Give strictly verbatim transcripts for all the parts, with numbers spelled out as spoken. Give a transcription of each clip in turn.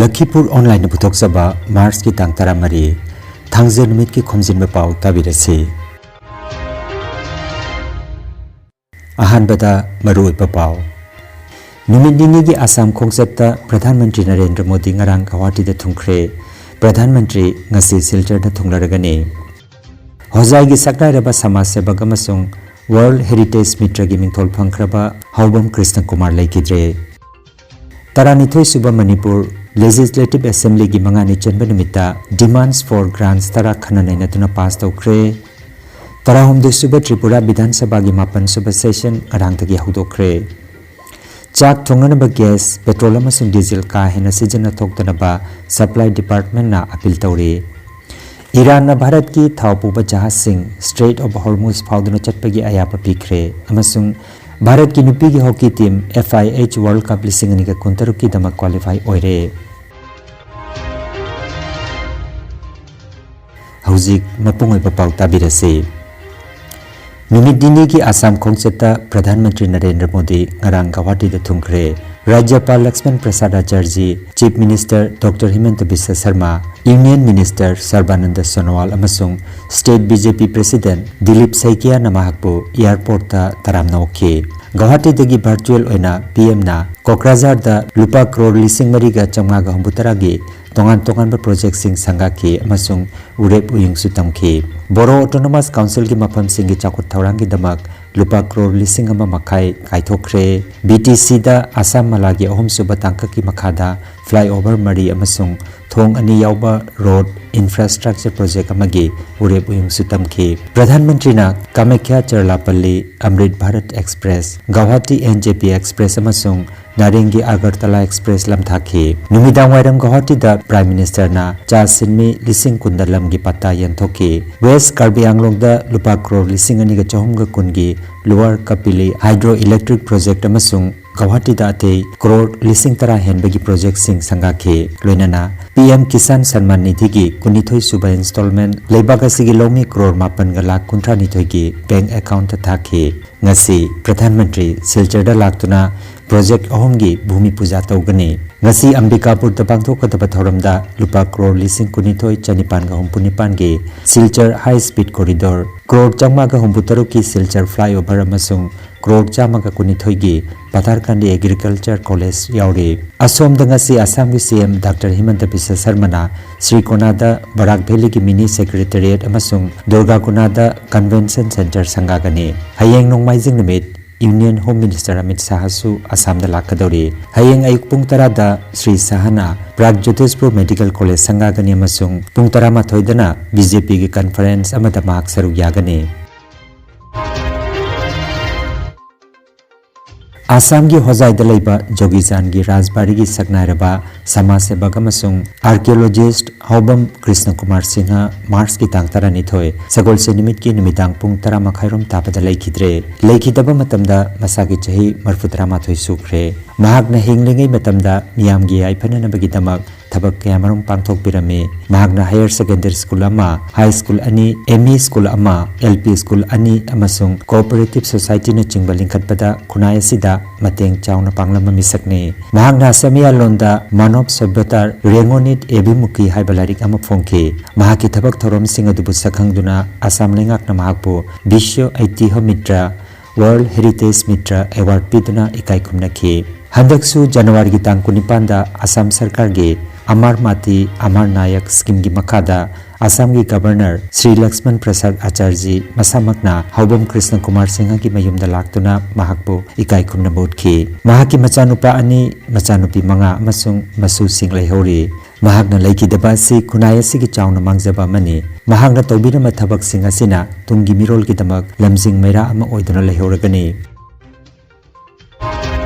ꯂꯈꯤꯄꯨꯔ ꯑꯣꯟꯂꯥꯏꯟꯅ ꯄꯨꯊꯣꯛꯆꯕ ꯃꯥꯔꯆꯀꯤ ꯇꯥꯡ ꯇꯔꯥꯃꯔꯤ, ꯊꯥꯡꯖ ꯅꯨꯃꯤꯠꯀꯤ ꯈꯣꯝꯖꯤꯟꯕ ꯄꯥꯎ ꯇꯥꯕꯤꯔꯁꯤ꯫ ꯑꯍꯥꯟꯕꯗ ꯃꯔꯨꯑꯣꯏꯕ ꯄꯥꯎ꯫ ꯅꯨꯃꯤꯠ ꯅꯤꯅꯤꯒꯤ ꯑꯁꯥꯝ ꯈꯣꯡꯆꯠꯇ ꯄ꯭ꯔꯙꯥꯟ ꯃꯟꯇ꯭ꯔꯤ ꯅꯔꯦꯟꯗ꯭ꯔ ꯃꯣꯗꯤ ꯉꯔꯥꯡ ꯒꯧꯍꯥꯇꯤꯗ ꯊꯨꯡꯈ꯭ꯔꯦ꯫ ꯄ꯭ꯔꯙꯥꯟ ꯃꯟꯇ꯭ꯔꯤ ꯉꯁꯤ ꯁꯤꯜꯆꯔꯗ ꯊꯨꯡꯂꯔꯒꯅꯤ꯫ ꯍꯣꯖꯥꯏꯒꯤ ꯁꯛꯅꯥꯏꯔꯕ ꯁꯃꯥꯖ ꯁꯦꯕꯛ ꯑꯃꯁꯨꯡ ꯋꯥꯔꯜꯗ ꯍꯦꯔꯤꯇꯦꯖ ꯃꯤꯇ꯭ꯔꯒꯤ ꯃꯤꯡꯊꯣꯜ ꯐꯪꯈ꯭ꯔꯕ ꯍꯥꯎꯕꯝ ꯀ꯭ꯔꯤꯁꯅ ꯀꯨꯃꯥꯔ ꯂꯩꯈꯤꯗ꯭ꯔꯦ꯫ ꯇꯔꯥꯅꯤꯊꯣꯏ ꯁꯨꯕ ꯃꯅꯤꯄꯨꯔ ꯂꯦꯖꯤꯁꯂꯦꯇꯤꯚ ꯑꯦꯁꯦꯝꯕ꯭ꯂꯤꯒꯤ ꯃꯉꯥꯅꯤ ꯆꯟꯕ ꯅꯨꯃꯤꯠꯇ Demands for Grants ꯇꯔꯥ ꯈꯟꯅ ꯅꯩꯅꯗꯨꯅ ꯄꯥꯁ ꯇꯧꯈ꯭ꯔꯦ꯫ ꯇꯔꯥꯍꯨꯝꯗꯣꯏ ꯁꯨꯕ ꯇ꯭ꯔꯤꯄꯨꯔꯥ ꯕꯤꯙꯥꯟ ꯁꯚꯥꯒꯤ ꯃꯥꯄꯟ ꯁꯨꯕ ꯁꯦꯁꯟ ꯉꯔꯥꯡꯗꯒꯤ ꯍꯧꯗꯣꯛꯈ꯭ꯔꯦ꯫ ꯆꯥꯛ ꯊꯣꯡꯅꯅꯕ ꯒ꯭ꯌꯥꯁ, ꯄꯦꯇ꯭ꯔꯣꯜ ꯑꯃꯁꯨꯡ ꯗꯤꯖꯜ ꯀꯥ ꯍꯦꯟꯅ ꯁꯤꯖꯤꯟꯅꯊꯣꯛꯇꯅꯕ ꯁꯄ꯭ꯂꯥꯏ ꯗꯤꯄꯥꯔꯠꯃꯦꯟꯅ ꯑꯄꯤꯜ ꯇꯧꯔꯤ꯫ ꯏꯔꯥꯟꯅ ꯚꯥꯔꯠꯀꯤ ꯊꯥꯎ ꯄꯨꯕ ꯖꯍꯥꯖꯁꯤꯡ Strait of Hormuz ꯐꯥꯎꯗꯨꯅ ꯆꯠꯄꯒꯤ ꯑꯌꯥꯕ ꯄꯤꯈ꯭ꯔꯦ ꯑꯃꯁꯨꯡ ꯚꯥꯔꯠꯀꯤ ꯅꯨꯄꯤꯒꯤ hockey team F I H World Cup ꯂꯤꯁꯤꯡ ꯑꯅꯤꯒ ꯀꯨꯟꯇꯔꯨꯛꯀꯤꯗꯃꯛ ꯀ꯭ꯋꯥꯂꯤꯐꯥꯏ ꯑꯣꯏꯔꯦ꯫ ꯍꯧꯖꯤꯛ ꯃꯄꯨꯡ ꯑꯣꯏꯕ ꯄꯥꯎ ꯇꯥꯕꯤꯔꯁꯤ꯫ ꯅꯨꯃꯤꯠ ꯅꯤꯅꯤꯒꯤ ꯑꯁꯥꯝ ꯈꯣꯡꯆꯠꯇ ꯄ꯭ꯔꯙꯥꯟ ꯃꯟꯇ꯭ꯔꯤ ꯅꯔꯦꯟꯗ꯭ꯔ ꯃꯣꯗꯤ ꯉꯔꯥꯡ ꯒꯧꯍꯥꯇꯤꯗ ꯊꯨꯡꯈ꯭ꯔꯦ꯫ ꯔꯥꯖ꯭ꯌꯄꯥꯜ Lakshman Prasad Acharya, chief minister doctor Himanta Biswa Sarma, union minister Sarbananda Sonowal ꯑꯃꯁꯨꯡ state B J P president Dilip ꯁꯩꯀꯤꯌꯥꯅ ꯃꯍꯥꯛꯄꯨ ꯑꯦꯌꯔꯄꯣꯔꯠꯇ ꯇꯔꯥꯝꯅ ꯑꯣꯛꯈꯤ꯫ ꯒꯧꯍꯥꯇꯤꯗꯒꯤ ꯚꯔꯆꯨꯑꯦꯜ ꯑꯣꯏꯅ P M ꯅ ꯀꯣꯀ꯭ꯔꯥꯖꯥꯔꯗ ꯂꯨꯄꯥ ꯀ꯭ꯔꯣꯔ ꯂꯤꯁꯤꯡ ꯃꯔꯤꯒ ꯆꯥꯝꯃꯉꯥꯒ ꯍꯨꯝꯐꯨꯇꯔꯥꯒꯤ ꯇꯣꯉꯥꯟ ꯇꯣꯉꯥꯟꯕ ꯄ꯭ꯔꯣꯖꯦꯛꯁꯤꯡ ꯁꯪꯒꯥꯈꯤ ꯑꯃꯁꯨꯡ ꯎꯔꯦꯞ ꯎꯌꯨꯡꯁꯨ ꯇꯝꯈꯤ꯫ ꯕꯣꯔꯣ ꯑꯣꯇꯣꯅꯣꯃꯁ ꯀꯥꯎꯟꯁꯤꯜꯒꯤ ꯃꯐꯝꯁꯤꯡꯒꯤ ꯆꯥꯎꯈꯠ ꯊꯧꯔꯥꯡꯒꯤꯗꯃꯛ ꯂꯨꯄꯥ ꯀ꯭ꯔꯣꯔ ꯂꯤꯁꯤꯡ ꯑꯃ ꯃꯈꯥꯏ ꯀꯥꯏꯊꯣꯛꯈ꯭ꯔꯦ꯫ B T C ꯗ ꯑꯁꯥꯝ ꯃꯂꯥꯒꯤ ꯑꯍꯨꯝꯁꯨꯕ ꯇꯥꯡꯀꯛꯀꯤ ꯃꯈꯥꯗ ꯐ꯭ꯂꯥꯏꯑꯣꯚꯔ ꯃꯔꯤ ꯑꯃꯁꯨꯡ ꯊꯣꯡ ꯑꯅꯤ ꯌꯥꯎꯕ ꯔꯣꯗ ꯏꯟꯐ꯭ꯔꯥꯁ꯭ꯇ꯭ꯔꯛꯆꯔ ꯄ꯭ꯔꯣꯖꯦꯛ ꯑꯃꯒꯤ ꯎꯔꯦꯞ ꯎꯌꯨꯡꯁꯨ ꯇꯝꯈꯤ꯫ ꯄ꯭ꯔꯙꯥꯟ ꯃꯟꯇ꯭ꯔꯤꯅ Kamakhya Charlapalli Amrit Bharat express, Guwahati N J P express ꯑꯃꯁꯨꯡ ꯅꯥꯔꯦꯡꯒꯤ ꯑꯒꯔꯇꯂꯥ ꯑꯦꯛꯁꯄ꯭ꯔꯦꯁ ꯂꯝꯊꯥꯈꯤ꯫ ꯅꯨꯃꯤꯗꯥꯡ ꯋꯥꯏꯔꯝ ꯒꯧꯍꯥꯇꯤꯗ ꯄ꯭ꯔꯥꯏꯝ ꯃꯤꯅꯤꯁꯇꯔꯅ ꯆꯥ ꯁꯤꯟꯃꯤ ꯂꯤꯁꯤꯡ ꯀꯨꯟꯗ ꯂꯝꯒꯤ ꯄꯠꯇꯥ ꯌꯦꯟꯊꯣꯛꯈꯤ꯫ ꯋꯦꯁ ꯀꯥꯔꯕꯤ ꯑꯥꯡꯂꯣꯡꯗ ꯂꯨꯄꯥ ꯀ꯭ꯔꯣꯔ ꯂꯤꯁꯤꯡ ꯑꯅꯤꯒ ꯆꯍꯨꯝꯒ ꯀꯨꯟꯒꯤ ꯂꯣꯋꯔ ꯀꯄꯤꯂꯤ ꯍꯥꯏꯗ꯭ꯔꯣ ꯏꯂꯦꯛꯇ꯭ꯔꯤꯛ ꯄ꯭ꯔꯣꯖꯦꯛ ꯑꯃꯁꯨꯡ ꯒꯧꯍꯥꯇꯤꯗ ꯑꯇꯩ ꯀ꯭ꯔꯣꯔ ꯂꯤꯁꯤꯡ ꯇꯔꯥ ꯍꯦꯟꯕꯒꯤ ꯄ꯭ꯔꯣꯖꯦꯛꯁꯤꯡ ꯁꯪꯒꯥꯈꯤ꯫ ꯂꯣꯏꯅꯅ P M ꯀꯤꯁꯥꯟ ꯁꯟꯃꯥꯟ ꯅꯤꯙꯤꯒꯤ ꯀꯨꯟꯅꯤꯊꯣꯏ ꯁꯨꯕ ꯏꯟꯁꯇꯣꯜꯃꯦꯟꯠ ꯂꯩꯕꯥꯛ ꯑꯁꯤꯒꯤ ꯂꯧꯃꯤ ꯀ꯭ꯔꯣꯔ ꯃꯥꯄꯟꯒ ꯂꯥꯈ ꯀꯨꯟꯊ꯭ꯔꯥ ꯅꯤꯊꯣꯏꯒꯤ ꯕꯦꯡꯛ ꯑꯦꯀꯥꯎꯟꯠꯇ ꯊꯥꯈꯤ꯫ ꯉꯁꯤ ꯄ꯭ꯔꯙꯥꯟ ꯃꯟꯇ꯭ꯔꯤ ꯁꯤꯜꯆꯔꯗ ꯂꯥꯛꯇꯨꯅ ꯄ꯭ꯔꯣꯖꯦꯛ ꯑꯍꯨꯝꯒꯤ ꯚꯨꯃꯤ ꯄꯨꯖꯥ ꯇꯧꯒꯅꯤ꯫ ꯉꯁꯤ ꯑꯝꯕꯤꯀꯥꯄꯨꯔꯗ ꯄꯥꯡꯊꯣꯛꯀꯗꯕ ꯊꯧꯔꯝꯗ ꯂꯨꯄꯥ ꯀ꯭ꯔꯣꯔ ꯂꯤꯁꯤꯡ ꯀꯨꯟꯅꯤꯊꯣꯏ ꯆꯅꯤꯄꯥꯟꯒ ꯍꯨꯝꯐꯨ ꯅꯤꯄꯥꯟꯒꯤ ꯁꯤꯜꯆꯔ ꯍꯥꯏ ꯁ꯭ꯄꯤꯗ ꯀꯣꯔꯤꯗꯣꯔ, ꯀ꯭ꯔꯣꯔ ꯆꯥꯝꯃꯉꯥꯒ ꯍꯨꯝꯐꯨ ꯇꯔꯨꯛꯀꯤ ꯁꯤꯜꯆꯔ ꯐ꯭ꯂꯥꯏꯑꯣꯚꯔ ꯑꯃꯁꯨꯡ ꯀ꯭ꯔꯣꯔ ꯆꯥꯝꯃꯒ ꯀꯨꯟꯅꯤꯊꯣꯏꯒꯤ ꯄꯊꯥꯔꯀꯥꯟꯗꯤ ꯑꯦꯒ꯭ꯔꯤꯀꯜꯆꯔ ꯀꯣꯂꯦꯖ ꯌꯥꯎꯔꯤ꯫ ꯑꯁꯣꯝꯗ ꯉꯁꯤ ꯑꯁꯥꯝꯒꯤ ꯁꯤ ꯑꯦꯝ ꯗꯥꯛꯇꯔ ꯍꯤꯃꯟꯇ ꯕꯤꯁ꯭ꯋ ꯁꯔꯃꯅ ꯁ꯭ꯔꯤ ꯀꯣꯅꯥꯗ ꯕꯔꯥꯛ ꯚꯦꯂꯤꯒꯤ ꯃꯤꯅꯤ ꯁꯦꯀ꯭ꯔꯦꯇꯔꯤꯌꯦꯠ ꯑꯃꯁꯨꯡ ꯗꯨꯔꯒꯥ ꯀꯣꯅꯥꯗ ꯀꯟꯚꯦꯟꯁꯟ ꯁꯦꯟꯇꯔ ꯁꯪꯒꯥꯒꯅꯤ꯫ ꯍꯌꯦꯡ ꯅꯣꯡꯃꯥꯏꯖꯤꯡ ꯅꯨꯃꯤꯠ ꯌꯨꯅꯤꯌꯟ ꯍꯣꯝ ꯃꯤꯅꯤꯁꯇꯔ ꯑꯃꯤꯠ ꯁꯥꯍꯁꯨ ꯑꯁꯥꯝꯗ ꯂꯥꯛꯀꯗꯧꯔꯤ꯫ ꯍꯌꯦꯡ ꯑꯌꯨꯛ ꯄꯨꯡ ꯇꯔꯥꯗ ꯁ꯭ꯔꯤ ꯁꯥꯍꯅ ꯄ꯭ꯔꯥꯒꯖꯣꯇꯤꯁꯄꯨꯔ ꯃꯦꯗꯤꯀꯦꯜ ꯀꯣꯂꯦꯖ ꯁꯪꯒꯥꯒꯅꯤ ꯑꯃꯁꯨꯡ ꯄꯨꯡ ꯇꯔꯥꯃꯥꯊꯣꯏꯗꯅ ꯕꯤ ꯖꯦ ꯄꯤꯒꯤ ꯀꯟꯐꯔꯦꯟꯁ ꯑꯃꯗ ꯃꯍꯥꯛ ꯁꯔꯨꯛ ꯌꯥꯒꯅꯤ꯫ ꯑꯁꯥꯝꯒꯤ ꯍꯣꯖꯥꯏꯗ ꯂꯩꯕ ꯖꯣꯒꯤꯖꯥꯟꯒꯤ ꯔꯥꯖꯕꯥꯔꯤꯒꯤ ꯁꯛꯅꯥꯏꯔꯕ ꯁꯃꯥꯖ ꯁꯦꯕꯛ ꯑꯃꯁꯨꯡ ꯑꯥꯔꯀꯤꯑꯣꯂꯣꯖꯤꯁ꯭ꯠ ꯍꯥꯎꯕꯝ ꯀ꯭ꯔꯤꯁꯅ ꯀꯨꯃꯥꯔ ꯁꯤꯡꯍ ꯃꯥꯔꯆꯀꯤ ꯇꯥꯡ ꯇꯔꯥꯅꯤꯊꯣꯏ, ꯁꯒꯣꯜꯁꯦꯟ ꯅꯨꯃꯤꯠꯀꯤ ꯅꯨꯃꯤꯗꯥꯡ ꯄꯨꯡ ꯇꯔꯥ ꯃꯈꯥꯏꯔꯣꯝ ꯇꯥꯕꯗ ꯂꯩꯈꯤꯗ꯭ꯔꯦ꯫ ꯂꯩꯈꯤꯗꯕ ꯃꯇꯝꯗ ꯃꯁꯥꯒꯤ ꯆꯍꯤ ꯃꯔꯤꯐꯨꯇꯔꯥꯃꯥꯊꯣꯏ ꯁꯨꯈ꯭ꯔꯦ꯫ ꯃꯍꯥꯛꯅ ꯍꯤꯡꯂꯤꯉꯩ ꯃꯇꯝꯗ ꯃꯤꯌꯥꯝꯒꯤ ꯌꯥꯏꯐꯅꯅꯕꯒꯤꯗꯃꯛ ꯊꯕꯛ ꯀꯌꯥꯃꯔꯨꯝ ꯄꯥꯡꯊꯣꯛꯄꯤꯔꯝꯃꯤ꯫ ꯃꯍꯥꯛꯅ ꯍꯥꯌꯔ ꯁꯦꯀꯦꯟꯗꯔꯤ ꯁ꯭ꯀꯨꯜ ꯑꯃ, ꯍꯥꯏ ꯁ꯭ꯀꯨꯜ ꯑꯅꯤ, ꯑꯦꯝ ꯏ ꯁ꯭ꯀꯨꯜ ꯑꯃ, ꯑꯦꯜ ꯄꯤ ꯁ꯭ꯀꯨꯜ ꯑꯅꯤ ꯑꯃꯁꯨꯡ ꯀꯣꯑꯣꯄꯔꯦꯇꯤꯚ ꯁꯣꯁꯥꯏꯇꯤꯅꯆꯤꯡꯕ ꯂꯤꯡꯈꯠꯄꯗ ꯈꯨꯟꯅꯥꯏ ꯑꯁꯤꯗ ꯃꯇꯦꯡ ꯆꯥꯎꯅ ꯄꯥꯡꯂꯝꯕ ꯃꯤꯁꯛꯅꯤ꯫ ꯃꯍꯥꯛꯅ ꯑꯁꯥꯃꯤꯌꯥ ꯂꯣꯟꯗ ꯃꯥꯅꯕ ꯁꯚ꯭ꯌꯇꯥ ꯔꯦꯡꯒꯣꯅꯤꯠ ꯑꯦꯕꯤꯃꯨꯈꯤ ꯍꯥꯏꯕ ꯂꯥꯏꯔꯤꯛ ꯑꯃ ꯐꯣꯡꯈꯤ꯫ ꯃꯍꯥꯛꯀꯤ ꯊꯕꯛ ꯊꯧꯔꯝꯁꯤꯡ ꯑꯗꯨꯕꯨ ꯁꯛꯈꯪꯗꯨꯅ ꯑꯁꯥꯝ ꯂꯩꯉꯥꯛꯅ ꯃꯍꯥꯛꯄꯨ Visva ꯑꯩꯇꯤꯍ꯭ꯌ metre, world heritage metre award ꯄꯤꯗꯨꯅ ꯏꯀꯥꯏ ꯈꯨꯝꯅꯈꯤ꯫ ꯍꯟꯗꯛꯁꯨ ꯖꯅꯋꯥꯔꯤꯒꯤ ꯇꯥꯡ ꯀꯨꯟꯅꯤꯄꯥꯟꯗ ꯑꯁꯥꯝ ꯁꯔꯀꯥꯔꯒꯤ ꯑꯃꯥꯔ ꯃꯥꯇꯤ ꯑꯃꯥꯔ ꯅꯥꯌꯛ ꯁ꯭ꯀꯤꯝꯒꯤ ꯃꯈꯥꯗ ꯑꯁꯥꯝꯒꯤ ꯒꯕꯔꯅꯔ ꯁ꯭ꯔꯤ ꯂꯛꯁꯃꯟ ꯄ꯭ꯔꯁꯥꯗ ꯑꯥꯆꯥꯔꯖꯤ ꯃꯁꯥꯃꯛꯅ ꯍꯥꯎꯕꯝ ꯀ꯭ꯔꯤꯁꯅ ꯀꯨꯃꯥꯔ ꯁꯤꯡꯍꯒꯤ ꯃꯌꯨꯝꯗ ꯂꯥꯛꯇꯨꯅ ꯃꯍꯥꯛꯄꯨ ꯏꯀꯥꯏ ꯈꯨꯝꯅꯕ ꯎꯠꯈꯤ꯫ ꯃꯍꯥꯛꯀꯤ ꯃꯆꯥꯅꯨꯄꯥ ꯑꯅꯤ, ꯃꯆꯥꯅꯨꯄꯤ ꯃꯉꯥ ꯑꯃꯁꯨꯡ ꯃꯁꯨꯁꯤꯡ ꯂꯩꯍꯧꯔꯤ꯫ ꯃꯍꯥꯛꯅ ꯂꯩꯈꯤꯗꯕ ꯑꯁꯤ ꯈꯨꯟꯅꯥꯏ ꯑꯁꯤꯒꯤ ꯆꯥꯎꯅ ꯃꯥꯡꯖꯕ ꯑꯃꯅꯤ꯫ ꯃꯍꯥꯛꯅ ꯇꯧꯕꯤꯔꯝꯕ ꯊꯕꯛꯁꯤꯡ ꯑꯁꯤꯅ ꯇꯨꯡꯒꯤ ꯃꯤꯔꯣꯜꯒꯤꯗꯃꯛ ꯂꯝꯖꯤꯡ ꯃꯩꯔꯥ ꯑꯃ ꯑꯣꯏꯗꯨꯅ ꯂꯩꯍꯧꯔꯒꯅꯤ꯫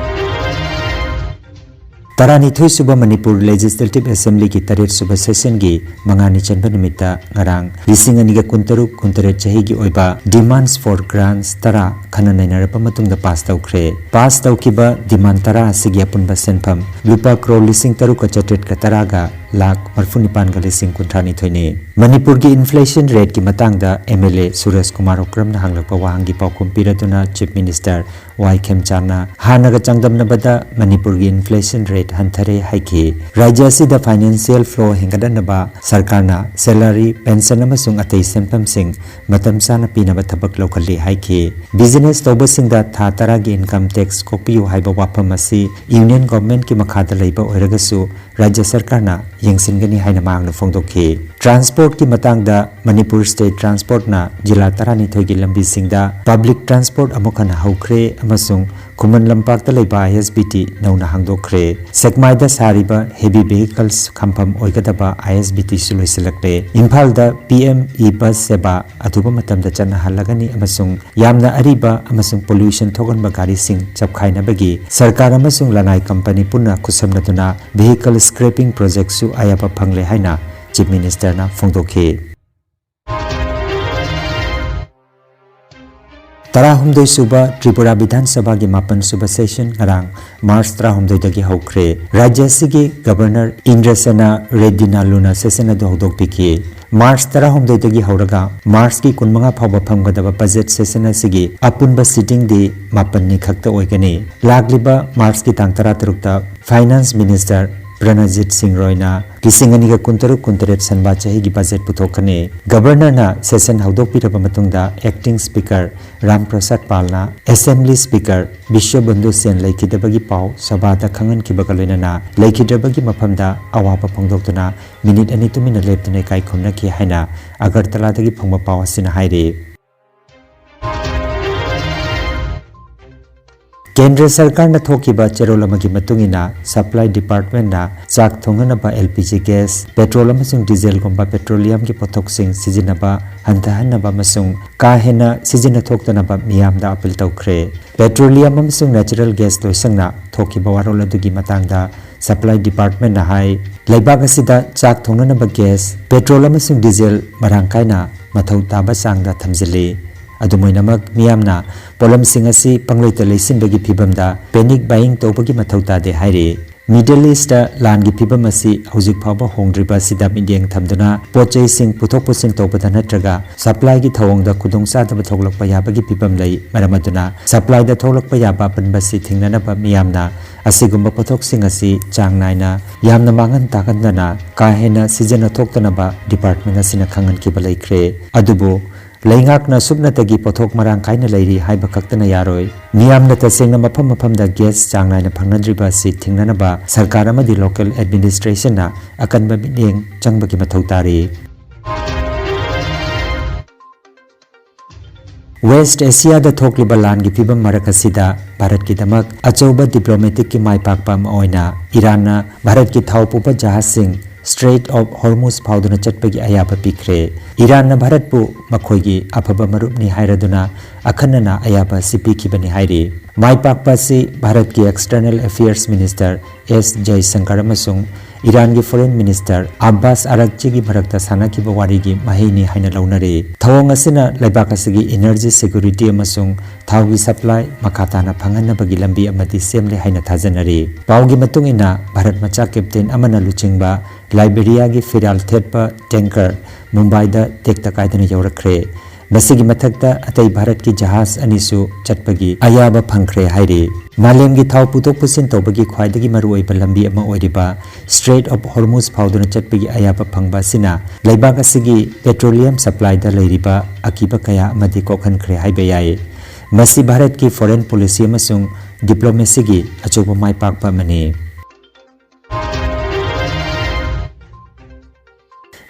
ꯇꯔꯥꯅꯤꯊꯣꯏ ꯁꯨꯕ ꯃꯅꯤꯄꯨꯔ ꯂꯦꯖꯤꯁꯂꯦꯇꯤꯚ ꯑꯦꯁꯦꯝꯕ꯭ꯂꯤꯒꯤ ꯇꯔꯦꯠ ꯁꯨꯕ ꯁꯦꯁꯟꯒꯤ ꯃꯉꯥꯅꯤ ꯆꯟꯕ ꯅꯨꯃꯤꯠꯇ ꯉꯔꯥꯡ ꯂꯤꯁꯤꯡ ꯑꯅꯤꯒ ꯀꯨꯟꯇꯔꯨꯛ ꯀꯨꯟꯇꯔꯦꯠ ꯆꯍꯤꯒꯤ ꯑꯣꯏꯕ Demands for Grants ꯇꯔꯥ ꯈꯟꯅ ꯅꯩꯅꯔꯕ ꯃꯇꯨꯡꯗ ꯄꯥꯁ ꯇꯧꯈ꯭ꯔꯦ꯫ ꯄꯥꯁ ꯇꯧꯈꯤꯕ ꯗꯤꯃꯥꯟ ꯇꯔꯥ ꯑꯁꯤꯒꯤ ꯑꯄꯨꯟꯕ ꯁꯦꯟꯐꯝ ꯂꯨꯄꯥ ꯀ꯭ꯔꯣꯔ ꯂꯤꯁꯤꯡ ꯇꯔꯨꯛꯀ ꯆꯥꯇ꯭ꯔꯦꯠꯀ ꯇꯔꯥꯒ ꯂꯥꯈ ꯃꯔꯤꯐꯨ ꯅꯤꯄꯥꯟꯒ ꯂꯤꯁꯤꯡ ꯀꯨꯟꯊ꯭ꯔꯥ ꯅꯤꯊꯣꯏꯅꯤ꯫ ꯃꯅꯤꯄꯨꯔꯒꯤ inflation rateꯀꯤ ꯃꯇꯥꯡꯗ MLA ꯁꯨꯔꯦꯁ ꯀꯨꯃꯥꯔ ꯎꯀ꯭ꯔꯝꯅ ꯍꯪꯂꯛꯄ ꯋꯥꯍꯪꯒꯤ ꯄꯥꯎꯈꯨꯝ ꯄꯤꯔꯗꯨꯅ Chief Minister ꯋꯥꯏ ꯈꯦꯝꯆꯥꯟꯅ ꯍꯥꯟꯅꯒ ꯆꯥꯡꯗꯝꯅꯕꯗ ꯃꯅꯤꯄꯨꯔꯒꯤ inflation rate ꯍꯟꯊꯔꯦ ꯍꯥꯏꯈꯤ꯫ ꯔꯥꯖ꯭ꯌ ꯑꯁꯤꯗ financial flow ꯍꯦꯟꯒꯠꯍꯟꯅꯕ ꯁꯔꯀꯥꯔꯅ salary, pension ꯑꯃꯁꯨꯡ ꯑꯇꯩ ꯁꯦꯟꯐꯝꯁꯤꯡ ꯃꯇꯝ ꯆꯥꯅ ꯄꯤꯅꯕ ꯊꯕꯛ ꯂꯧꯈꯠꯂꯤ ꯍꯥꯏꯈꯤ꯫ Business ꯇꯧꯕꯁꯤꯡꯗ ꯊꯥ ꯇꯔꯥꯒꯤ income tax ꯀꯣꯛꯄꯤꯌꯨ ꯍꯥꯏꯕ ꯋꯥꯐꯝ ꯑꯁꯤ Union Governmentꯀꯤ ꯃꯈꯥꯗ ꯂꯩꯕ ꯑꯣꯏꯔꯒꯁꯨ ꯔꯥꯖ꯭ꯌ ꯁꯔꯀꯥꯔꯅ ꯌꯦꯡꯁꯤꯟꯒꯅꯤ ꯍꯥꯏꯅ ꯃꯍꯥꯛꯅ ꯐꯣꯡꯗꯣꯛꯈꯤ꯫ Transportꯀꯤ ꯃꯇꯥꯡꯗ ꯃꯅꯤꯄꯨꯔ State Transportꯅ ꯖꯤꯂꯥ ꯇꯔꯥꯅꯤꯊꯣꯏꯒꯤ ꯂꯝꯕꯤꯁꯤꯡꯗ public transport ꯑꯃꯨꯛ ꯍꯟꯅ ꯍꯧꯈ꯭ꯔꯦ ꯑꯃꯁꯨꯡ ꯈꯨꯃꯟ ꯂꯝꯄꯥꯛꯇ ꯂꯩꯕ ISBT ꯅꯧꯅ ꯍꯥꯡꯗꯣꯛꯈ꯭ꯔꯦ꯫ ꯁꯦꯛꯃꯥꯏꯗ ꯁꯥꯔꯤꯕ heavy vehicles ꯈꯝꯐꯝ ꯑꯣꯏꯒꯗꯕ ISBTꯁꯨ ꯂꯣꯏꯁꯤꯜꯂꯛꯂꯦ꯫ ꯏꯝꯐꯥꯜꯗ PM e-Bus Seva ꯑꯊꯨꯕ ꯃꯇꯝꯗ ꯆꯠꯅꯍꯜꯂꯒꯅꯤ ꯑꯃꯁꯨꯡ ꯌꯥꯝꯅ ꯑꯔꯤꯕ ꯑꯃꯁꯨꯡ pollution ꯊꯣꯛꯍꯟꯕ ꯒꯥꯔꯤꯁꯤꯡ ꯆꯞꯈꯥꯏꯅꯕꯒꯤ ꯁꯔꯀꯥꯔ ꯑꯃꯁꯨꯡ ꯂꯅꯥꯏ company ꯄꯨꯟꯅ ꯈꯨꯠꯁꯝꯅꯗꯨꯅ vehicle scrapping projectꯁꯨ ꯑꯌꯥꯕ ꯐꯪꯂꯦ ꯍꯥꯏꯅ Chief Ministerꯅ ꯐꯣꯡꯗꯣꯛꯈꯤ꯫ ꯇꯔꯥꯍꯨꯝꯗꯣꯏ ꯁꯨꯕ ꯇ꯭ꯔꯤꯄꯨꯔꯥ ꯕꯤꯙꯥꯟ ꯁꯚꯥꯒꯤ ꯃꯥꯄꯟ ꯁꯨꯕ session ꯉꯔꯥꯡ March ꯇꯔꯥꯍꯨꯝꯗꯣꯏꯗꯒꯤ ꯍꯧꯈ꯭ꯔꯦ꯫ ꯔꯥꯖ꯭ꯌ ꯑꯁꯤꯒꯤ Governor ꯏꯟꯗ꯭ꯔꯁꯦꯅꯥ ꯔꯦꯗ꯭ꯗꯤꯅꯥꯂꯨꯅ session ꯑꯗꯨ ꯍꯧꯗꯣꯛꯄꯤꯈꯤ꯫ March ꯇꯔꯥꯍꯨꯝꯗꯣꯏꯗꯒꯤ ꯍꯧꯔꯒ Marchꯀꯤ ꯀꯨꯟꯃꯉꯥ ꯐꯥꯎꯕ ꯐꯝꯒꯗꯕ budget session ꯑꯁꯤꯒꯤ ꯑꯄꯨꯟꯕ sittingꯗꯤ ꯃꯥꯄꯟꯅꯤ ꯈꯛꯇ ꯑꯣꯏꯒꯅꯤ꯫ ꯂꯥꯛꯂꯤꯕ Marchꯀꯤ ꯇꯥꯡ ꯇꯔꯥꯇꯔꯨꯛꯇ Finance Minister ꯄ꯭ꯔꯅꯖꯤꯠ ꯁꯤꯡ ꯔꯣꯏꯅ ꯂꯤꯁꯤꯡ ꯑꯅꯤꯒ ꯀꯨꯟꯇꯔꯨꯛ ꯀꯨꯟꯇꯔꯦꯠ ꯁꯟꯕꯥ ꯆꯍꯤꯒꯤ budget ꯄꯨꯊꯣꯛꯀꯅꯤ꯫ Governorꯅ session ꯍꯧꯗꯣꯛꯄꯤꯔꯕ ꯃꯇꯨꯡꯗ Acting Speaker ꯔꯥꯝ ꯄ꯭ꯔꯁꯥꯗ ꯄꯥꯜꯅ Assembly Speaker ꯕꯤꯁ꯭ꯋꯕꯟꯙꯨ ꯁꯦꯟ ꯂꯩꯈꯤꯗꯕꯒꯤ ꯄꯥꯎ ꯁꯚꯥꯗ ꯈꯪꯍꯟꯈꯤꯕꯒ ꯂꯣꯏꯅꯅ ꯂꯩꯈꯤꯗ꯭ꯔꯕꯒꯤ ꯃꯐꯝꯗ ꯑꯋꯥꯕ ꯐꯣꯡꯗꯣꯛꯇꯨꯅ minute ꯑꯅꯤ ꯇꯨꯃꯤꯟꯅ ꯂꯦꯞꯇꯨꯅ ꯏꯀꯥꯏ ꯈꯨꯝꯅꯈꯤ ꯍꯥꯏꯅ ꯑꯒꯔꯇꯂꯥꯗꯒꯤ ꯐꯪꯕ ꯄꯥꯎ ꯑꯁꯤꯅ ꯍꯥꯏꯔꯤ꯫ ꯀꯦꯟꯗ꯭ꯔ ꯁꯔꯀꯥꯔꯅ ꯊꯣꯛꯈꯤꯕ ꯆꯦꯔꯣꯜ ꯑꯃꯒꯤ ꯃꯇꯨꯡ ꯏꯟꯅ, Supply Departmentꯅ ꯆꯥꯛ ꯊꯣꯡꯅꯅꯕ LPG gas, petrol ꯑꯃꯁꯨꯡ dieselꯒꯨꯝꯕ petroleumꯒꯤ ꯄꯣꯠꯊꯣꯛꯁꯤꯡ ꯁꯤꯖꯤꯟꯅꯕ ꯍꯟꯊꯍꯟꯅꯕ ꯑꯃꯁꯨꯡ ꯀꯥ ꯍꯦꯟꯅ ꯁꯤꯖꯤꯟꯅ ꯊꯣꯛꯇꯅꯕ ꯃꯤꯌꯥꯝꯗ appeal ꯇꯧꯈ꯭ꯔꯦ꯫ Petroleum ꯑꯃꯁꯨꯡ natural gas ꯂꯣꯏꯁꯪꯅ ꯊꯣꯛꯈꯤꯕ ꯋꯥꯔꯣꯜ ꯑꯗꯨꯒꯤ ꯃꯇꯥꯡꯗ Supply Departmentꯅ ꯍꯥꯏ, ꯂꯩꯕꯥꯛ ꯑꯁꯤꯗ ꯆꯥꯛ ꯊꯣꯡꯅꯅꯕ gas, petrol ꯑꯃꯁꯨꯡ diesel ꯃꯔꯥꯡ ꯀꯥꯏꯅ ꯃꯊꯧ ꯇꯥꯕ ꯆꯥꯡꯗ ꯊꯝꯖꯤꯜꯂꯤ꯫ ꯑꯗꯨꯝ ꯑꯣꯏꯅꯃꯛ, ꯃꯤꯌꯥꯝꯅ ꯄꯣꯠꯂꯝꯁꯤꯡ ꯑꯁꯤ ꯄꯪꯂꯩꯇ ꯂꯩꯁꯤꯟꯕꯒꯤ ꯐꯤꯚꯝꯗ panic buying ꯇꯧꯕꯒꯤ ꯃꯊꯧ ꯇꯥꯗꯦ ꯍꯥꯏꯔꯤ꯫ Middle East ꯂꯥꯟꯒꯤ ꯐꯤꯕꯝ ꯑꯁꯤ ꯍꯧꯖꯤꯛ ꯐꯥꯎꯕ ꯍꯣꯡꯗ꯭ꯔꯤꯕ ꯑꯁꯤꯗ ꯃꯤꯠꯌꯦꯡ ꯊꯝꯗꯨꯅ ꯄꯣꯠ ꯆꯩꯁꯤꯡ ꯄꯨꯊꯣꯛ ꯄꯨꯁꯤꯟ ꯇꯧꯕꯗ ꯅꯠꯇ꯭ꯔꯒ supply ꯒꯤ ꯊꯧꯑꯣꯡꯗ ꯈꯨꯗꯣꯡꯆꯥꯗꯕ ꯊꯣꯛꯂꯛꯄ ꯌꯥꯕꯒꯤ ꯐꯤꯕꯝ ꯂꯩ꯫ ꯃꯔꯝ ꯑꯗꯨꯅ supply ꯗ ꯊꯣꯛꯂꯛꯄ ꯌꯥꯕ ꯑꯄꯟꯕ ꯑꯁꯤ ꯊꯤꯡꯅꯅꯕ ꯃꯤꯌꯥꯝꯅ ꯑꯁꯤꯒꯨꯝꯕ ꯄꯣꯠꯊꯣꯛꯁꯤꯡ ꯑꯁꯤ ꯆꯥꯡ ꯅꯥꯏꯅ ꯌꯥꯝꯅ ꯃꯥꯡꯍꯟ ꯇꯥꯛꯍꯟꯗꯅ ꯀꯥ ꯍꯦꯟꯅ ꯁꯤꯖꯤꯟꯅ ꯊꯣꯛꯇꯅꯕ department ꯑꯁꯤꯅ ꯈꯪꯍꯟꯈꯤꯕ ꯂꯩꯈ꯭ꯔꯦ꯫ ꯑꯗꯨꯕꯨ ꯂꯩꯉꯥꯛꯅ ꯁꯨꯞꯅꯇꯒꯤ ꯄꯣꯠꯊꯣꯛ ꯃꯔꯥꯡ ꯀꯥꯏꯅ ꯂꯩꯔꯤ ꯍꯥꯏꯕ ꯈꯛꯇꯅ ꯌꯥꯔꯣꯏ꯫ ꯃꯤꯌꯥꯝꯅ ꯇꯁꯦꯡꯅ ꯃꯐꯝ ꯃꯐꯝꯗ gas ꯆꯥꯡ ꯅꯥꯏꯅ ꯐꯪꯅꯗ꯭ꯔꯤꯕ ꯑꯁꯤ ꯊꯤꯡꯅꯅꯕ ꯁꯔꯀꯥꯔ ꯑꯃꯗꯤ local administration ꯅ ꯑꯀꯟꯕ ꯃꯤꯠꯌꯦꯡ ꯆꯪꯕꯒꯤ ꯃꯊꯧ ꯇꯥꯔꯤ꯫ West Asia ꯗ ꯊꯣꯛꯂꯤꯕ ꯂꯥꯟꯒꯤ ꯐꯤꯕꯝ ꯃꯔꯛ ꯑꯁꯤꯗ ꯚꯥꯔꯠꯀꯤꯗꯃꯛ ꯑꯆꯧꯕ diplomatic ꯀꯤ ꯃꯥꯏ ꯄꯥꯛꯄ ꯑꯃ ꯑꯣꯏꯅ ꯏꯔꯥꯟꯅ ꯚꯥꯔꯠꯀꯤ ꯊꯥꯎ ꯄꯨꯕ ꯖꯍꯥꯖꯁꯤꯡ Strait of Hormuz ꯐꯥꯎꯗꯨꯅ ꯆꯠꯄꯒꯤ ꯑꯌꯥꯕ ꯄꯤꯈ꯭ꯔꯦ꯫ ꯏꯔꯥꯟꯅ ꯚꯥꯔꯠꯄꯨ ꯃꯈꯣꯏꯒꯤ ꯑꯐꯕ ꯃꯔꯨꯞꯅꯤ ꯍꯥꯏꯔꯗꯨꯅ ꯑꯈꯟꯅꯅ ꯑꯌꯥꯕ ꯑꯁꯤ ꯄꯤꯈꯤꯕꯅꯤ ꯍꯥꯏꯔꯤ꯫ ꯃꯥꯏ ꯄꯥꯛꯄ ꯑꯁꯤ ꯚꯥꯔꯠꯀꯤ External Affairs Minister S ꯖꯌꯁꯪꯀꯔ ꯑꯃꯁꯨꯡ ꯏꯔꯥꯟꯒꯤ Foreign Minister ꯑꯕꯥꯁ ꯑꯔꯥꯛꯆꯤꯒꯤ ꯃꯔꯛꯇ ꯁꯥꯟꯅꯈꯤꯕ ꯋꯥꯔꯤꯒꯤ ꯃꯍꯩꯅꯤ ꯍꯥꯏꯅ ꯂꯧꯅꯔꯤ꯫ ꯊꯧꯑꯣꯡ ꯑꯁꯤꯅ ꯂꯩꯕꯥꯛ ꯑꯁꯤꯒꯤ energy security ꯑꯃꯁꯨꯡ ꯊꯥꯎꯒꯤ supply ꯃꯈꯥ ꯇꯥꯅ ꯐꯪꯍꯟꯅꯕꯒꯤ ꯂꯝꯕꯤ ꯑꯃꯗꯤ ꯁꯦꯝꯂꯦ ꯍꯥꯏꯅ ꯊꯥꯖꯅꯔꯤ꯫ ꯄꯥꯎꯒꯤ ꯃꯇꯨꯡ ꯏꯟꯅ, ꯚꯥꯔꯠ ꯃꯆꯥ captain ꯑꯃꯅ ꯂꯨꯆꯤꯡꯕ ꯂꯥꯏꯕꯦꯔꯤꯌꯥꯒꯤ ꯐꯤꯔꯥꯜ ꯊꯦꯠꯄ tanker ꯃꯨꯝꯕꯥꯏꯗ ꯇꯦꯛꯇ ꯀꯥꯏꯗꯅ ꯌꯧꯔꯛꯈ꯭ꯔꯦ꯫ ꯃꯁꯤꯒꯤ ꯃꯊꯛꯇ ꯑꯇꯩ ꯚꯥꯔꯠꯀꯤ ꯖꯍꯥꯖ ꯑꯅꯤꯁꯨ ꯆꯠꯄꯒꯤ ꯑꯌꯥꯕ ꯐꯪꯈ꯭ꯔꯦ ꯍꯥꯏꯔꯤ꯫ ꯃꯥꯂꯦꯝꯒꯤ ꯊꯥꯎ ꯄꯨꯊꯣꯛ ꯄꯨꯁꯤꯟ ꯇꯧꯕꯒꯤ ꯈ꯭ꯋꯥꯏꯗꯒꯤ ꯃꯔꯨꯑꯣꯏꯕ ꯂꯝꯕꯤ ꯑꯃ ꯑꯣꯏꯔꯤꯕ Strait of Hormuz ꯐꯥꯎꯗꯨꯅ ꯆꯠꯄꯒꯤ ꯑꯌꯥꯕ ꯐꯪꯕ ꯑꯁꯤꯅ ꯂꯩꯕꯥꯛ ꯑꯁꯤꯒꯤ petroleum supply ꯗ ꯂꯩꯔꯤꯕ ꯑꯀꯤꯕ ꯀꯌꯥ ꯑꯃꯗꯤ ꯀꯣꯛꯍꯟꯈ꯭ꯔꯦ ꯍꯥꯏꯕ ꯌꯥꯏ꯫ ꯃꯁꯤ ꯚꯥꯔꯠꯀꯤ foreign policy ꯑꯃꯁꯨꯡ diplomacy ꯒꯤ ꯑꯆꯧꯕ ꯃꯥꯏ ꯄꯥꯛꯄ ꯑꯃꯅꯤ꯫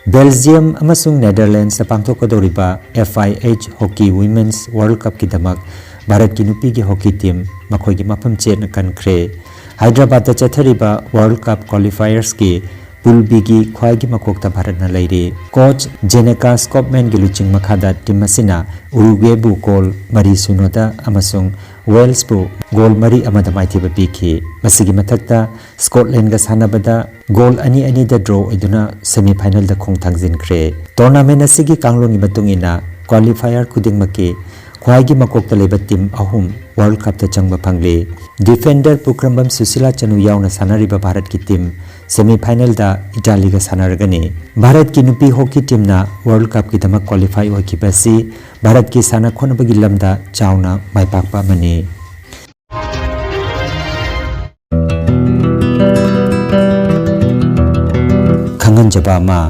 Belgium ꯑꯃꯁꯨꯡ Netherlands ꯇ ꯄꯥꯡꯊꯣꯛꯀꯗꯧꯔꯤꯕ F I H Hockey Women's World Cup ꯀꯤꯗꯃꯛ ꯚꯥꯔꯠꯀꯤ ꯅꯨꯄꯤꯒꯤ hockey team ꯃꯈꯣꯏꯒꯤ ꯃꯐꯝ ꯆꯦꯠꯅ ꯀꯟꯈ꯭ꯔꯦ꯫ ꯍꯥꯏꯗ꯭ꯔꯕꯥꯗꯇ ꯆꯠꯊꯔꯤꯕ World Cup qualifiers ꯀꯤ Pool B ꯒꯤ ꯈ꯭ꯋꯥꯏꯒꯤ ꯃꯀꯣꯛꯇ ꯚꯥꯔꯠꯅ ꯂꯩꯔꯤ꯫ Coach Jeneka Skopman ꯒꯤ ꯂꯨꯆꯤꯡ ꯃꯈꯥꯗ team ꯑꯁꯤꯅ Uruguay ꯕꯨ goal ꯃꯔꯤ ꯁꯤꯅꯣꯗ ꯑꯃꯁꯨꯡ Wales ꯕꯨ goal ꯃꯔꯤ ꯑꯃꯗ ꯃꯥꯏꯊꯤꯕ ꯄꯤꯈꯤ꯫ ꯃꯁꯤꯒꯤ ꯃꯊꯛꯇ Scotland ꯒ ꯁꯥꯟꯅꯕꯗ goal ꯑꯅꯤ ꯑꯅꯤꯗ draw ꯑꯣꯏꯗꯨꯅ semi final ꯗ ꯈꯣꯡ ꯊꯥꯡꯖꯤꯟꯈ꯭ꯔꯦ꯫ Tournament ꯑꯁꯤꯒꯤ ꯀꯥꯡꯂꯣꯟꯒꯤ ꯃꯇꯨꯡ ꯏꯟꯅ Qualifier ꯈꯨꯗꯤꯡꯃꯛꯀꯤ ꯈ꯭ꯋꯥꯏꯒꯤ ꯃꯀꯣꯛꯇ ꯂꯩꯕ team ꯑꯍꯨꯝ World Cupꯇ ꯆꯪꯕ ꯐꯪꯂꯤ꯫ Defender ꯄꯨꯈ꯭ꯔꯝꯕꯝ ꯁꯨꯁꯤꯂꯥ ꯆꯅꯨ ꯌꯥꯎꯅ ꯁꯥꯟꯅꯔꯤꯕ ꯚꯥꯔꯠꯀꯤ team semi finalꯗ ꯏꯇꯥꯂꯤꯒ ꯁꯥꯟꯅꯔꯒꯅꯤ꯫ ꯚꯥꯔꯠꯀꯤ ꯅꯨꯄꯤ hockey teamꯅ World Cupꯀꯤꯗꯃꯛ qualify ꯑꯣꯏꯈꯤꯕ ꯑꯁꯤ ꯚꯥꯔꯠꯀꯤ ꯁꯥꯟꯅ ꯈꯣꯠꯅꯕꯒꯤ ꯂꯝꯗ ꯆꯥꯎꯅ ꯃꯥꯏꯄꯥꯛꯄ ꯑꯃꯅꯤ꯫ ꯈꯪꯍꯟꯖꯕ ꯑꯃ,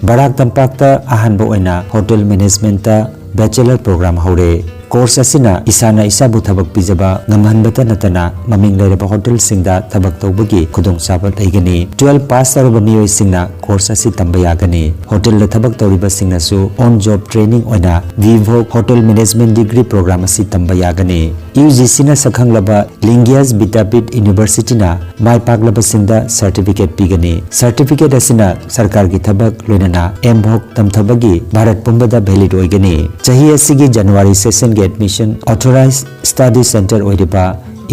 ꯕꯔꯥꯛ ꯇꯝꯄꯥꯛꯇ ꯑꯍꯥꯟꯕ ꯑꯣꯏꯅ hotel managementꯇ bachelor program ꯍꯧꯔꯦ꯫ Course ꯑꯁꯤꯅ ꯏꯁꯥꯅ ꯏꯁꯥꯕꯨ ꯊꯕꯛ ꯄꯤꯖꯕ ꯉꯝꯍꯟꯕꯇ ꯅꯠꯇꯅ ꯃꯃꯤꯡ ꯂꯩꯔꯕ hotelꯁꯤꯡꯗ ꯊꯕꯛ ꯇꯧꯕꯒꯤ ꯈꯨꯗꯣꯡꯆꯥꯕ ꯂꯩꯒꯅꯤ꯫ Twelve pass ꯇꯧꯔꯕ ꯃꯤꯑꯣꯏꯁꯤꯡꯅ course ꯑꯁꯤ ꯇꯝꯕ ꯌꯥꯒꯅꯤ꯫ Hotelꯗ ꯊꯕꯛ ꯇꯧꯔꯤꯕꯁꯤꯡꯅꯁꯨ on job training ꯑꯣꯏꯅ VVOC Hotel Management Degree Program ꯑꯁꯤ ꯇꯝꯕ ꯌꯥꯒꯅꯤ꯫ UGCꯅ ꯁꯛꯈꯪꯂꯕ Lingias Vidyapeeth Universityꯅ ꯃꯥꯏ ꯄꯥꯛꯂꯕꯁꯤꯡꯗ certificate ꯄꯤꯒꯅꯤ꯫ Certificate ꯑꯁꯤꯅ ꯁꯔꯀꯥꯔꯒꯤ ꯊꯕꯛ ꯂꯣꯏꯅꯅ MVOC ꯇꯝꯊꯕꯒꯤ ꯚꯥꯔꯠ ꯄꯨꯝꯕꯗ valid ꯑꯣꯏꯒꯅꯤ꯫ ꯆꯍꯤ ꯑꯁꯤꯒꯤ January sessionꯒꯤ admission authorized study centre ꯑꯣꯏꯔꯤꯕ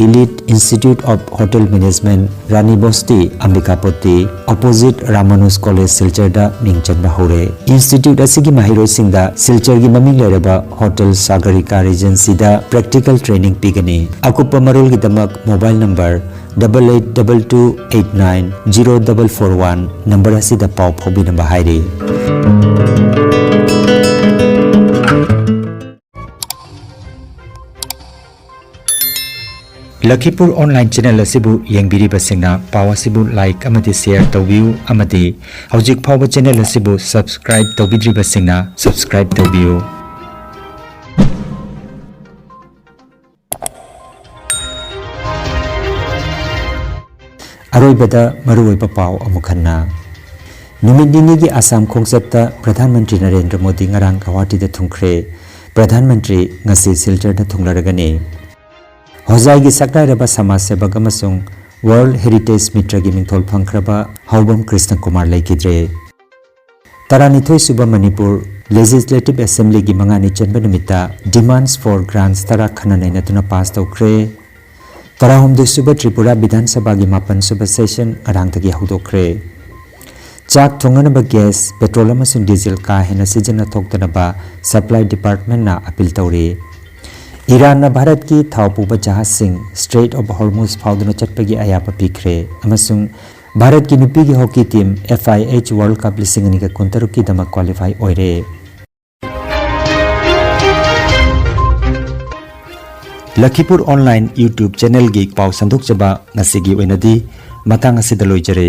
Elite Institute of Hotel Management, Rani ꯕꯣꯁꯇꯤ, ꯑꯝꯕꯤꯀꯥꯄꯇꯤ, opposite ꯔꯥꯃꯥꯅꯨꯖ College ꯁꯤꯜꯆꯔꯗ ꯃꯤꯡ ꯆꯟꯕ ꯍꯧꯔꯦ꯫ Institute ꯑꯁꯤꯒꯤ ꯃꯍꯩꯔꯣꯏꯁꯤꯡꯗ ꯁꯤꯜꯆꯔꯒꯤ ꯃꯃꯤꯡ ꯂꯩꯔꯕ Hotel Sagarika Regencyꯗ practical training ꯄꯤꯒꯅꯤ꯫ ꯑꯀꯨꯞꯄ ꯃꯔꯣꯜꯒꯤꯗꯃꯛ mobile number double eight double two eight nine zero double four one number ꯑꯁꯤꯗ ꯄꯥꯎ ꯐꯥꯎꯕꯤꯅꯕ ꯍꯥꯏꯔꯤ꯫ ꯂꯈꯤꯄꯨꯔ online channel ꯑꯁꯤꯕꯨ ꯌꯦꯡꯕꯤꯔꯤꯕꯁꯤꯡꯅ ꯄꯥꯎ ꯑꯁꯤꯕꯨ like ꯑꯃꯗꯤ share ꯇꯧꯕꯤꯌꯨ ꯑꯃꯗꯤ ꯍꯧꯖꯤꯛ ꯐꯥꯎꯕ channel ꯑꯁꯤꯕꯨ subscribe ꯇꯧꯕꯤꯗ꯭ꯔꯤꯕꯁꯤꯡꯅ subscribe ꯇꯧꯕꯤꯌꯨ꯫ ꯑꯔꯣꯏꯕꯗ ꯃꯔꯨꯑꯣꯏꯕ ꯄꯥꯎ ꯑꯃꯨꯛ ꯍꯟꯅ꯫ ꯅꯨꯃꯤꯠ ꯅꯤꯅꯤꯒꯤ ꯑꯁꯥꯝ ꯈꯣꯡꯆꯠꯇ ꯄ꯭ꯔꯙꯥꯟ ꯃꯟꯇ꯭ꯔꯤ ꯅꯔꯦꯟꯗ꯭ꯔ ꯃꯣꯗꯤ ꯉꯔꯥꯡ ꯒꯧꯍꯥꯇꯤꯗ ꯊꯨꯡꯈ꯭ꯔꯦ꯫ ꯄ꯭ꯔꯙꯥꯟ ꯃꯟꯇ꯭ꯔꯤ ꯉꯁꯤ ꯁꯤꯜꯆꯔꯗ ꯊꯨꯡꯂꯔꯒꯅꯤ꯫ ꯍꯣꯖꯥꯏꯒꯤ ꯁꯛꯅꯥꯏꯔꯕ ꯁꯃꯥꯖ ꯁꯦꯕꯛ ꯑꯃꯁꯨꯡ World Heritage ꯃꯤꯇ꯭ꯔꯒꯤ ꯃꯤꯡꯊꯣꯜ ꯐꯪꯈ꯭ꯔꯕ ꯍꯥꯎꯕꯝ ꯀ꯭ꯔꯤꯁꯅ ꯀꯨꯃꯥꯔ ꯂꯩꯈꯤꯗ꯭ꯔꯦ꯫ ꯇꯔꯥꯅꯤꯊꯣꯏ ꯁꯨꯕ ꯃꯅꯤꯄꯨꯔ Legislative Assemblyꯒꯤ ꯃꯉꯥꯅꯤ ꯆꯟꯕ ꯅꯨꯃꯤꯠꯇ demands for grants ꯇꯔꯥ ꯈꯟꯅ ꯅꯩꯅꯗꯨꯅ pass ꯇꯧꯈ꯭ꯔꯦ꯫ ꯇꯔꯥꯍꯨꯝꯗꯣꯏ ꯁꯨꯕ ꯇ꯭ꯔꯤꯄꯨꯔꯥ ꯕꯤꯙꯥꯟ ꯁꯚꯥꯒꯤ ꯃꯥꯄꯟ ꯁꯨꯕ session ꯉꯔꯥꯡꯗꯒꯤ ꯍꯧꯗꯣꯛꯈ꯭ꯔꯦ꯫ ꯆꯥꯛ ꯊꯣꯡꯅꯅꯕ gas, petrol ꯑꯃꯁꯨꯡ diesel ꯀꯥ ꯍꯦꯟꯅ ꯁꯤꯖꯤꯟꯅ ꯊꯣꯛꯇꯅꯕ supply department ꯅ appeal ꯇꯧꯔꯤ꯫ ꯏꯔꯥꯟꯅ ꯚꯥꯔꯠꯀꯤ ꯊꯥꯎ ꯄꯨꯕ ꯖꯍꯥꯖꯁꯤꯡ Strait of Hormuz ꯐꯥꯎꯗꯨꯅ ꯆꯠꯄꯒꯤ ꯑꯌꯥꯕ ꯄꯤꯈ꯭ꯔꯦ ꯑꯃꯁꯨꯡ ꯚꯥꯔꯠꯀꯤ ꯅꯨꯄꯤꯒꯤ hockey team F I H World Cup ꯂꯤꯁꯤꯡ ꯑꯅꯤꯒ ꯀꯨꯟꯇꯔꯨꯛꯀꯤꯗꯃꯛ qualify ꯑꯣꯏꯔꯦ꯫ ꯂꯈꯤꯄꯨꯔ online YouTube channel ꯒꯤ ꯄꯥꯎ ꯁꯟꯗꯣꯛꯆꯕ ꯉꯁꯤꯒꯤ ꯑꯣꯏꯅꯗꯤ ꯃꯇꯥꯡ ꯑꯁꯤꯗ ꯂꯣꯏꯖꯔꯦ꯫